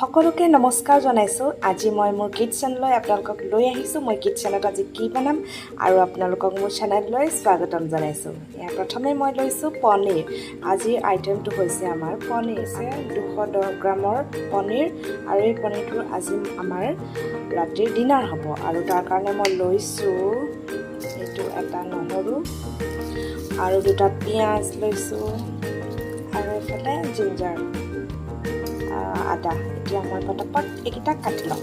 সকলোকে নমস্কাৰ জনাইছোঁ। আজি মই মোৰ কিটচেনলৈ আপোনালোকক লৈ আহিছোঁ। মই কিটচেনত আজি কি বনাম আৰু আপোনালোকক মোৰ চেনেললৈ স্বাগতম জনাইছোঁ। ইয়াৰ প্ৰথমে মই লৈছোঁ পনীৰ। আজিৰ আইটেমটো হৈছে আমাৰ পনীৰ। আছে 210 গ্ৰামৰ পনীৰ আৰু এই পনীৰটো আজি আমাৰ ৰাতিৰ ডিনাৰ হ'ব। আৰু তাৰ কাৰণে মই লৈছোঁ এইটো এটা নহৰু আৰু দুটা পিঁয়াজ লৈছোঁ আৰু এইফালে জিঞ্জাৰ, আদা। এতিয়া মই পটাপট এইকেইটা কাটি লওঁ।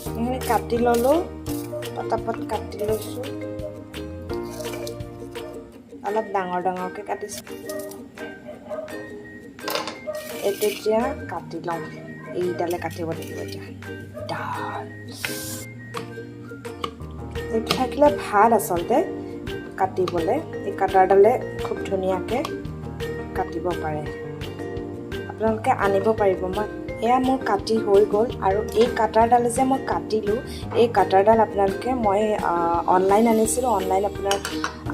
এইখিনি কাটি ল'লোঁ, পটাপট কাটি লৈছোঁ। অলপ ডাঙৰ ডাঙৰকৈ কাটিছোঁ। এইটো এতিয়া কাটি লওঁ। এইডালে কাটিব লাগিব এতিয়া। ডাল এইটো থাকিলে ভাল আচলতে কাটিবলৈ। এই কাটাৰডালে খুব ধুনীয়াকৈ কাটিব পাৰে। আপোনালোকে আনিব পাৰিব। মই এয়া মোৰ কাটি হৈ গ'ল। আৰু এই কাটাৰডালে যে মই কাটিলোঁ, এই কাটাৰডাল আপোনালোকে মই অনলাইন আনিছিলোঁ। অনলাইন আপোনাৰ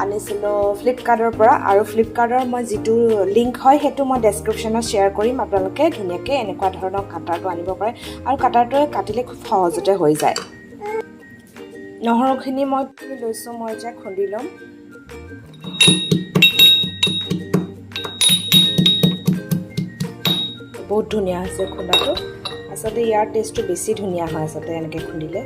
আনিছিলোঁ ফ্লিপকাৰ্টৰ পৰা। আৰু ফ্লিপকাৰ্টৰ মই যিটো লিংক হয়, সেইটো মই ডেছক্ৰিপশ্যনত শ্বেয়াৰ কৰিম। আপোনালোকে ধুনীয়াকৈ এনেকুৱা ধৰণৰ কাটাৰটো আনিব পাৰে আৰু কাটাৰটোৱে কাটিলে খুব সহজতে হৈ যায়। নহৰুখিনি মই লৈছোঁ, মই এতিয়া খুন্দি ল'ম। বহুত ধুনীয়া হৈছে খুন্দাটো। আচলতে ইয়াৰ টেষ্টটো বেছি ধুনীয়া হয় আচলতে এনেকৈ খুন্দিলে।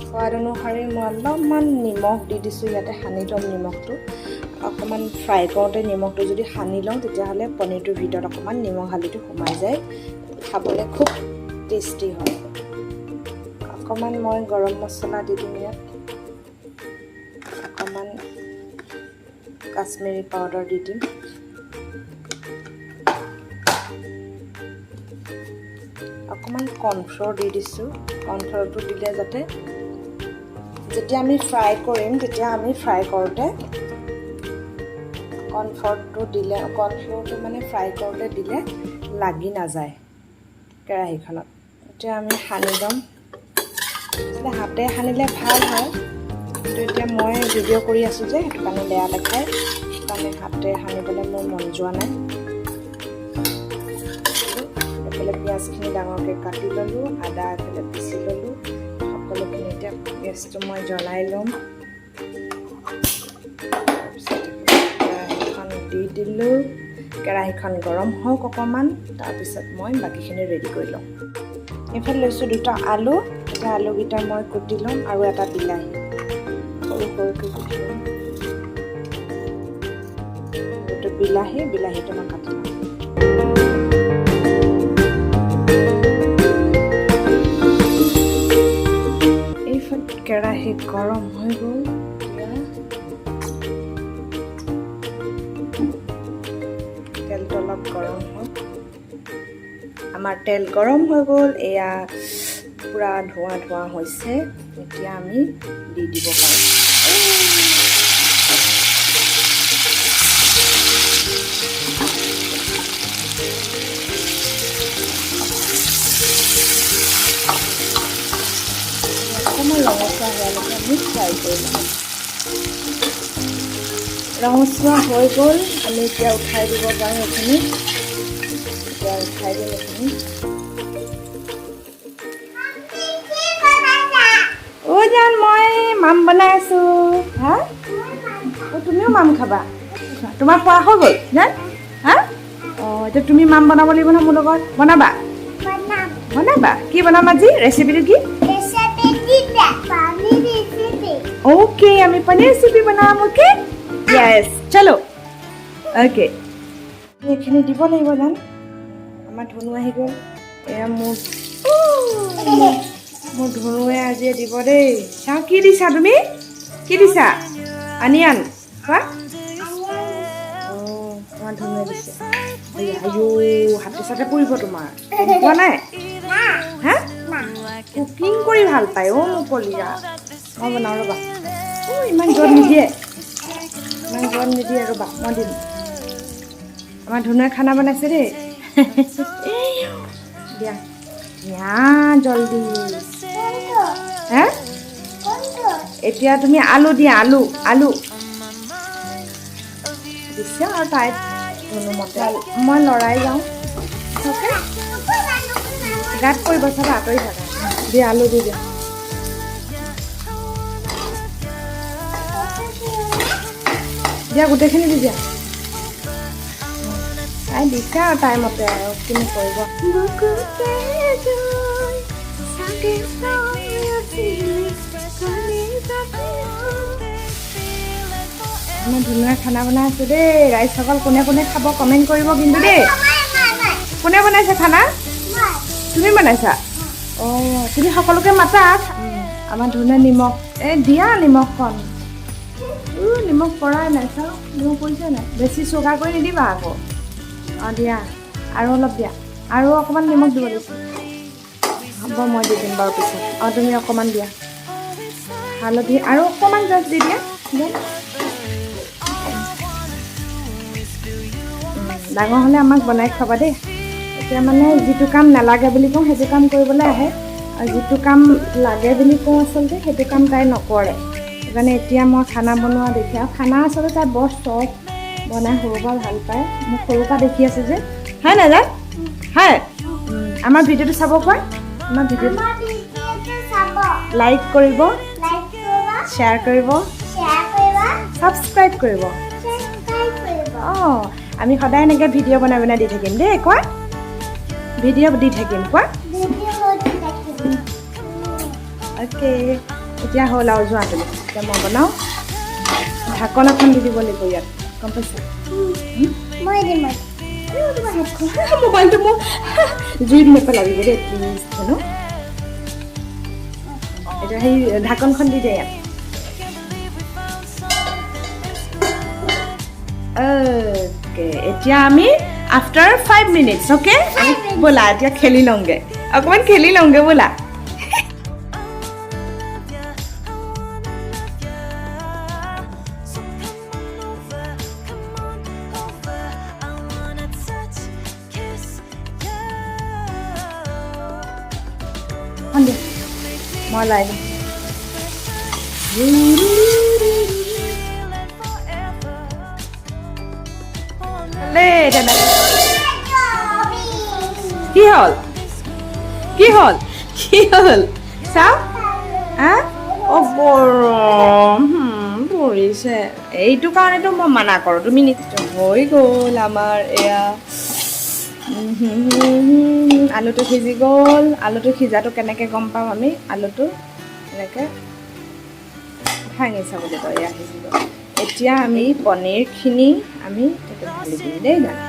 সোৱাদ অনুসৰি মই অলপমান নিমখ দি দিছোঁ ইয়াতে। সানি ল'ম নিমখটো অকণমান। ফ্ৰাই কৰোঁতে নিমখটো যদি সানি লওঁ, তেতিয়াহ'লে পনীৰটোৰ ভিতৰত অকণমান নিমখ হালধিটো সোমাই যায়, খাবলৈ খুব টেষ্টি হয়। অকণমান মই গৰম মছলা দি দিম ইয়াত। অকণমান কাশ্মীৰী পাউডাৰ দি দিম। অকণমান কৰ্ণফ্ল'ৰ দি দিছোঁ। কৰ্ণফ্ল'ৰটো দিলে যাতে যেতিয়া আমি ফ্ৰাই কৰিম, তেতিয়া আমি ফ্ৰাই কৰোঁতে কৰ্ণফ্ল'ৰটো দিলে, কৰ্ণফ্ল'ৰটো মানে ফ্ৰাই কৰোঁতে দিলে লাগি নাযায় কেৰাহীখনত। এতিয়া আমি সানি ল'ম। আচলতে হাতে সানিলে ভাল হয়, কিন্তু এতিয়া মই ভিডিঅ' কৰি আছোঁ যে, সেইটো কাৰণে বেয়া দেখায়। সেইটো কাৰণে হাতে সানিবলৈ মোৰ মন যোৱা নাই। এইফালে পিঁয়াজখিনি ডাঙৰকৈ কাটি ল'লোঁ, আদা এফালে পিচি ল'লোঁ, সকলোখিনি। এতিয়া গেছটো মই জ্বলাই ল'ম। তাৰপিছত কেৰাহীখন দি দিলোঁ। কেৰাহীখন গৰম হওক অকণমান, তাৰপিছত মই বাকীখিনি ৰেডি কৰি লওঁ। এইফালে লৈছোঁ দুটা আলু। এতিয়া আলুকেইটা মই কুটি ল'ম আৰু এটা বিলাহী সৰু সৰুকৈ কুটি ল'ম। এইটো বিলাহী, বিলাহীটো মই কাটি ল'ম। এইফালে কেৰাহী গৰম হৈ গ'ল। এতিয়া তেলটো অলপ গৰম হওক। আমাৰ তেল গৰম হৈ গ'ল। এয়া পূৰা ধোঁৱা ধোঁৱা হৈছে। এতিয়া আমি দি দিব পাৰোঁ। অকণমান ৰঙচুৱা হোৱালৈকে আমি ফ্ৰাই কৰি ল'ম। ৰঙচুৱা হৈ গ'ল। আমি এতিয়া উঠাই দিব পাৰোঁ এইখিনি। এতিয়া উঠাই দিম এইখিনি। অ' জান, মই মাম বনাই আছোঁ। হা, অ', তুমিও মাম খাবা? তোমাৰ খোৱা হৈ গ'ল জান? হা, অঁ, এতিয়া তুমি মাম বনাব লাগিব নহয় মোৰ লগত। বনাবা? বনাবা। কি বনাম আজি? ৰেচিপিটো কি? অ'কে, আমি পনীৰ ৰেচিপি বনাম। অ'কে, য়েছ, চলো। অ'কে, এইখিনি দিব লাগিব জান। আমাৰ ধুনু আহি গ'ল। এয়া মোৰ ধুনুৱে আজি দিব দেই। চাওঁ, কি দিছা তুমি? কি দিছা? আনিয়ান খোৱা। অঁ, তোমাৰ ধুনুৱে দিছে। আইঅ, হাতে চাতে পৰিব তোমাৰ। গম পোৱা নাই? হা, কুকিং কৰি ভাল পায়। অ' মোৰ কলিজা, মই বনাওঁ ৰ'বা। ইমান জোৰত নিদিয়ে, ইমান জোৰত নিদিয়ে। ৰ'বা, মই দিম। আমাৰ ধুনুৱে খানা বনাইছে দেই। দিয়া দিয়া জলদি। হে, এতিয়া তুমি আলু দিয়া। আলু, আলু দিছে আৰু তাই ধুনু মতে মই লৰাই যাওঁ। অ'কে, গাত পৰিব চাবা, আঁতৰি থাকা। দিয়া, আলু দি দিয়া। দিয়া, গোটেইখিনি দি দিয়া। তাই দিছে আৰু তাইৰ মতে, আৰু কিনো কৰিব। বুকুতে জুই চাগে আছিলে। আমাৰ ধুনীয়া খানা বনাই আছো দেই। ৰাইজসকল, কোনে কোনে খাব কমেণ্ট কৰিব কিন্তু দেই। কোনে বনাইছে খানা? তুমি বনাইছা? অঁ, তুমি সকলোকে মাতা। আমাৰ ধুনীয়া নিমখ এই দিয়া, নিমখকণ। নিমখ পৰাই নাই, চাওঁ, নিমখ পৰিছে নাই? বেছি চুগাৰ কৰি নিদিবা আকৌ। অঁ, দিয়া, আৰু অলপ দিয়া। আৰু অকণমান নিমখ দিব লাগিছিল। হ'ব, মই দি দিম বাৰু পিছত। অঁ, তুমি অকণমান দিয়া। হালধি আৰু অকণমান জাষ্ট দি দিয়া, দিয়া। ডাঙৰ হ'লে আমাক বনাই খুৱাবা দেই। এতিয়া মানে যিটো কাম নালাগে বুলি কওঁ, সেইটো কাম কৰিবলৈ আহে আৰু যিটো কাম লাগে বুলি কওঁ, আচলতে সেইটো কাম তাই নকৰে। সেইকাৰণে এতিয়া মই খানা বনোৱা দেখি, আৰু খানা আচলতে তাই বৰ চখ, বনাই সৰুৰ পৰা ভাল পায়। মোক সৰুৰ পৰা দেখি আছে যে, হয় নাই জান? হয়। আমাৰ ভিডিঅ'টো চাব কোৱা। আমাৰ ভিডিঅ'টো আমাৰ ভিডিঅ'টো চাব। লাইক কৰিব, লাইক কৰিব, শ্বেয়াৰ কৰিব, শ্বেয়াৰ কৰিব, ছাবস্ক্ৰাইব কৰিব। ছাবস্ক্ৰাইব কৰিব। অঁ, আমি সদায় এনেকৈ ভিডিঅ' বনাই বনাই দি থাকিম দেই। কোৱা, ভিডিঅ' দি থাকিম কোৱা। ভিডিঅ' দি থাকিম। অ'কে, এতিয়া হ'ল আৰু, যোৱা তুমি। এতিয়া মই বনাওঁ। ঢাকন এখন দি দিব লাগিব ইয়াত, গম পাইছা? মই দিম। তোমাৰ হাতখন, মোবাইলটো মোৰ জুইত নেপেলাবি দেই, প্লিজ। ধুনু, এতিয়া সেই ঢাকনখন দি দে ইয়াত। অ'কে, এতিয়া আমি আফটাৰ 5 মিনিটছ, অ'কে, ব'লা, এতিয়া খেলি লওঁগৈ, অকণমান খেলি লওঁগৈ ব'লা। So come on over, come on over. I wanna touch, kiss you. সন্ধিয়া মই লাই দিম। Feeling forever. দেই দাদা, কি হ'ল? কি হ'ল? কি হ'ল? চাওঁ। হা, অ', গৰম পৰিছে। এইটো কাৰণেতো মই মানা কৰোঁ। তুমি নিশ্চয় হৈ গ'ল। আমাৰ এয়া আলুটো সিজি গ'ল। আলুটো সিজাটো কেনেকৈ গম পাম আমি? আলুটো এনেকৈ ভাঙি চাব লাগিব। এয়া সিজি গ'ল। এতিয়া আমি পনীৰখিনি আমি তাতে ঢালি দিম দেই দাদা।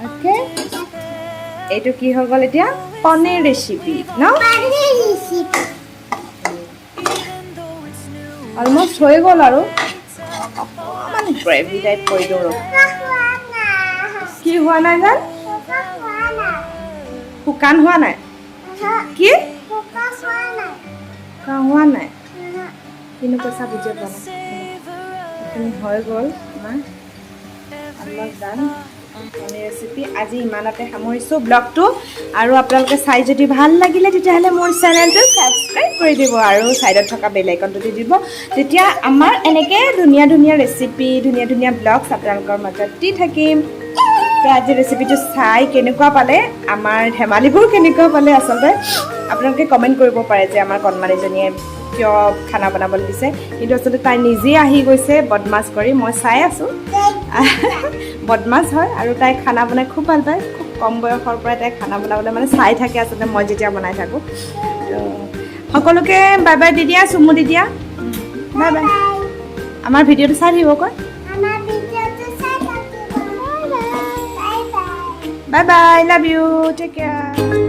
অ'কে, এইটো কি হৈ গ'ল এতিয়া? পনীৰ ৰেচিপি ন? পানীৰ ৰেচিপি। অলমষ্ট হৈ গ'ল আৰু অকণমান গ্ৰেভি টাইপ কৰি দিওঁ। ৰ'ব। হোৱা নাই। কি হোৱা নাই জান? শুকান হোৱা নাই। শুকান হোৱা নাই? কি? শুকান হোৱা নাই। শুকান হোৱা নাই? কিনো কৈছা বুজিয়ে পোৱা নাই। এইখিনি হৈ গ'ল আমাৰ অলমষ্ট ডান পনীৰ ৰেচিপি। আজি ইমানতে সামৰিছোঁ ব্লগটো। আৰু আপোনালোকে চাই যদি ভাল লাগিলে, তেতিয়াহ'লে মোৰ চেনেলটো ছাবস্ক্ৰাইব কৰি দিব আৰু ছাইডত থকা বেল আইকনটো দি দিব। তেতিয়া আমাৰ এনেকৈ ধুনীয়া ধুনীয়া ৰেচিপি, ধুনীয়া ধুনীয়া ব্লগছ আপোনালোকৰ মাজত দি থাকিম। তো আজি ৰেচিপিটো চাই কেনেকুৱা পালে, আমাৰ ধেমালিবোৰ কেনেকুৱা পালে, আচলতে আপোনালোকে কমেণ্ট কৰিব পাৰে যে আমাৰ কণমানিজনীয়ে কিয় খানা বনাবলৈ দিছে। কিন্তু আচলতে তাই নিজেই আহি গৈছে বদমাছ কৰি, মই চাই আছোঁ। বদমাছ হয় আৰু তাই খানা বনাই খুব ভাল পায়। খুব কম বয়সৰ পৰাই তাই খানা বনাবলৈ মানে চাই থাকে আচলতে, মই যেতিয়া বনাই থাকোঁ। তো সকলোকে বাই বাই দি দিয়া, চুমু দি দিয়া। Bye bye. আমাৰ ভিডিঅ'টো চাই থাকিব কয়। আমাৰ ভিডিঅ'টো চাই থাকিব। Bye bye. Bye bye, love you, take care.